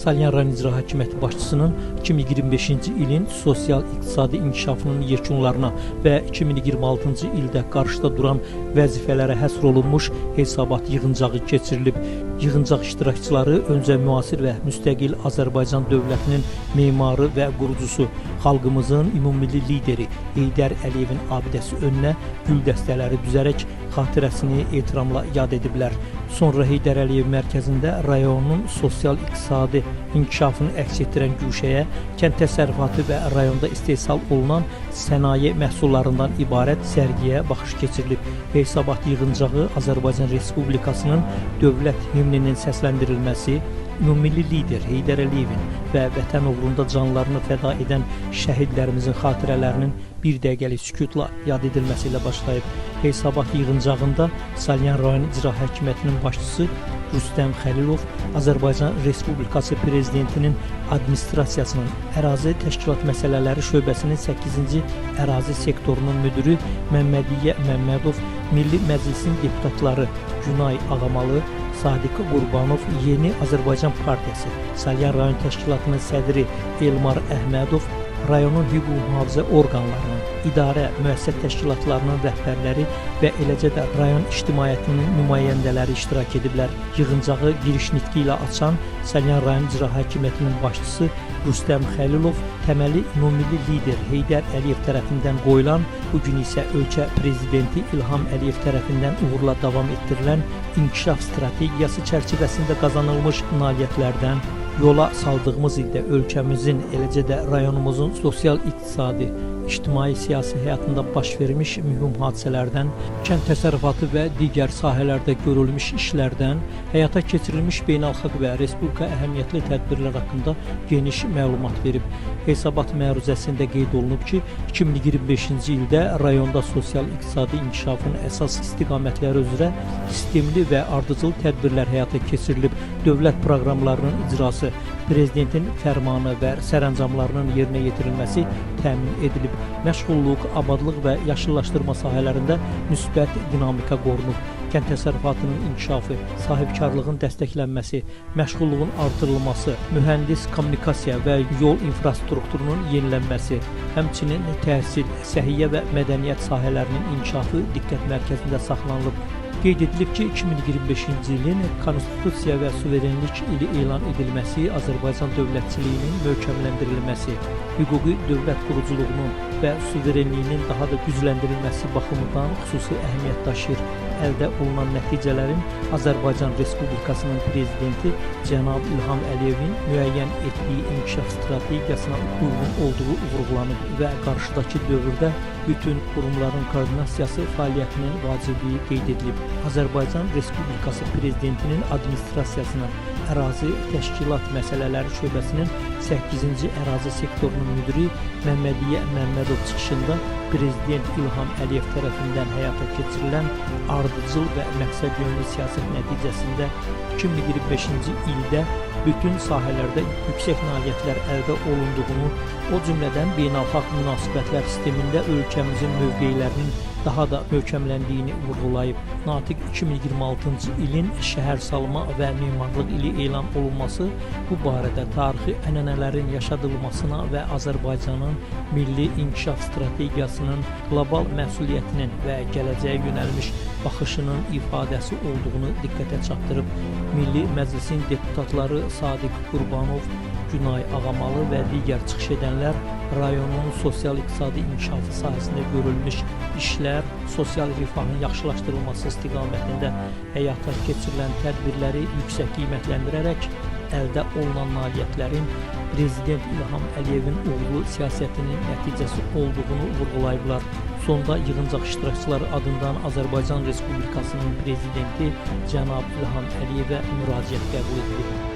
Salyan rayon İcra Hakimiyyəti başçısının 2025-ci ilin sosial-iqtisadi inkişafının yekunlarına və 2026-cı ildə qarşıda duran vəzifələrə həsr olunmuş hesabat yığıncağı keçirilib. Yığıncaq iştirakçıları öncə müasir və müstəqil Azərbaycan dövlətinin memarı və qurucusu, xalqımızın ümummilli lideri Heydər Əliyevin abidəsi önünə gül dəstələri düzərək xatirəsini ehtiramla yad ediblər. Sonra Heydər Əliyev mərkəzində rayonun sosial-iqtisadi inkişafını əks etdirən güşəyə, kənd təsərrüfatı və rayonda istehsal olunan sənaye məhsullarından ibarət sərgiyə baxış keçirilib. Hesabat yığıncağı Azərbaycan Respublikasının dövlət himninin səsləndirilməsi, ümummilli lider Heydər Əliyevin və vətən uğrunda canlarını fəda edən şəhidlərimizin xatirələrinin bir dəqiqəlik sükutla yad edilməsi ilə başlayıb. Hesabat yığıncağında Salyan rayon İcra Hakimiyyətinin başçısı Rüstəm Xəlilov, Azərbaycan Respublikası Prezidentinin Administrasiyasının Ərazi Təşkilat Məsələləri Şöbəsinin 8-ci Ərazi Sektorunun müdiri Məmmədiyyə Məmmədov, Milli Məclisin deputatları Günay Ağamalı, Sadiq Qurbanov, Yeni Azərbaycan Partiyası Salyan rayon təşkilatının sədri Elmar Əhmədov, rayonun hüquq mühafizə orqanlarının, idarə, müəssisə təşkilatlarının rəhbərləri və eləcə də rayon ictimaiyyətinin nümayəndələri iştirak ediblər. Yığıncağı giriş nitqi ilə açan Salyan rayon İcra Hakimiyyətinin başçısı Rüstəm Xəlilov təməli ümummilli lider Heydər Əliyev tərəfindən qoyulan, bu gün isə ölkə prezidenti İlham Əliyev tərəfindən uğurla davam etdirilən inkişaf strategiyası çərçivəsində qazanılmış nailiyyətlərdən, yola saldığımız ildə ölkəmizin, eləcə də rayonumuzun sosial-iqtisadi, ictimai-siyasi həyatında baş vermiş mühüm hadisələrdən, kənd təsərrüfatı və digər sahələrdə görülmüş işlərdən, həyata keçirilmiş beynəlxalq və respublika əhəmiyyətli tədbirlər haqqında geniş məlumat verib. Hesabat məruzəsində qeyd olunub ki, 2025-ci ildə rayonda sosial-iqtisadi inkişafın əsas istiqamətləri üzrə sistemli və ardıcıl tədbirlər həyata keçirilib. Dövlət proqramlarının icrası, prezidentin fərmanı və sərəncamlarının yerinə yetirilməsi təmin edilib. Məşğulluq, abadlıq və yaşıllaşdırma sahələrində müsbət dinamika qorunub. Kənd təsərrüfatının inkişafı, sahibkarlığın dəstəklənməsi, məşğulluğun artırılması, mühəndis kommunikasiya və yol infrastrukturunun yenilənməsi, həmçinin təhsil, səhiyyə və mədəniyyət sahələrinin inkişafı diqqət mərkəzində saxlanılıb. Qeyd edilib ki, 2025-ci ilin Konstitusiya və suverenlik ili elan edilməsi Azərbaycan dövlətçiliyinin möhkəmləndirilməsi, hüquqi dövlət quruculuğunun və suverenliyinin daha da gücləndirilməsi baxımından xüsusi əhəmiyyət daşıyır. Əldə olunan nəticələrin Azərbaycan Respublikasının prezidenti cənab İlham Əliyevin müəyyən etdiyi inkişaf strategiyasına uyğun olduğu vurğulanıb və qarşıdakı dövrdə bütün qurumların koordinasiyası fəaliyyətinin vacibliyi qeyd edilib. Azərbaycan Respublikası Prezidentinin Administrasiyasının Ərazi Təşkilat Məsələləri Şöbəsinin 8-ci Ərazi Sektorunun müdiri Məmmədiyyə Məmmədov çıxışında Prezident İlham Əliyev tərəfindən həyata keçirilən ardıcıl və məqsədyönlü siyasət nəticəsində 2025-ci ildə bütün sahələrdə yüksək nailiyyətlər əldə olunduğunu, o cümlədən beynəlxalq münasibətlər sistemində ölkəmizin mövqelərinin daha da möhkəmləndiyini vurğulayıb. Natiq 2026-cı ilin şəhərsalma və memarlıq ili elan olunması bu barədə tarixi ənənələrin yaşadılmasına və Azərbaycanın milli inkişaf strategiyasının qlobal məsuliyyətinin və gələcəyə yönəlmiş baxışının ifadəsi olduğunu diqqətə çatdırıb. Milli Məclisin deputatları Sadiq Qurbanov, Günay Ağamalı və digər çıxış edənlər rayonun sosial-iqtisadi inkişafı sahəsində görülmüş işlər, sosial rifahın yaxşılaşdırılması istiqamətində həyata keçirilən tədbirləri yüksək qiymətləndirərək əldə olunan nailiyyətlərin Prezident İlham Əliyevin uğurlu siyasətinin nəticəsi olduğunu vurğulayıblar. Sonda yığıncaq iştirakçıları adından Azərbaycan Respublikasının Prezidenti cənab İlham Əliyevə müraciət qəbul edilib.